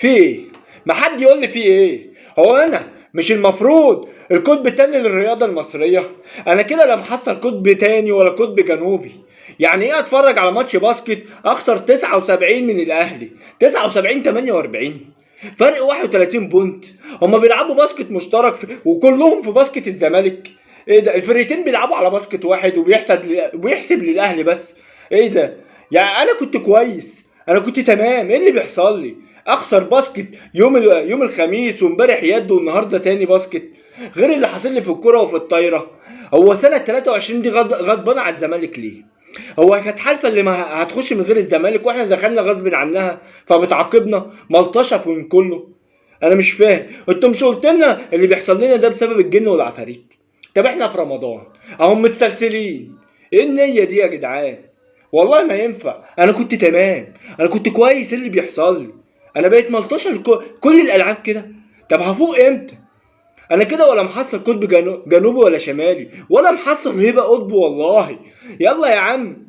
في ايه؟ ما حد يقول لي في ايه؟ هو انا مش المفروض القطب التاني للرياضة المصرية؟ انا كده لا محصل قطب تاني ولا قطب جنوبي. يعني ايه اتفرج على ماتش basket اخسر 79 من الاهلي، 79-48، فرق 31 point. هما بيلعبوا basket مشترك وكلهم في basket الزمالك. ايه ده؟ الفرقتين بيلعبوا على basket واحد وبيحسب للاهلي بس. ايه ده؟ يعني انا كنت كويس، انا كنت تمام، ايه اللي بيحصل لي؟ اخسر basket يوم الخميس، وامبارح يد، والنهارده تاني basket، غير اللي حاصل لي في الكورة وفي الطايره. هو سنة 23 دي غضبانه على الزمالك ليه؟ هو كانت حالفه اللي ما هتخش من غير الزمالك، واحنا دخلنا غصب عنها فبتعاقبنا ملطشه في من كله. انا مش فاهم، انتوا مش قلت لنا اللي بيحصل لنا ده بسبب الجن والعفاريت؟ طب احنا في رمضان اهم متسلسلين، ايه النية دي يا جدعان؟ والله ما ينفع. انا كنت تمام، انا كنت كويس، ايه اللي بيحصل لي؟ انا بقيت ملطشه كل الالعاب كده. طب هفوق امتى؟ انا كده ولا محصل قطب جنوبي ولا شمالي، ولا محصل هيبة قطب والله. يلا يا عم.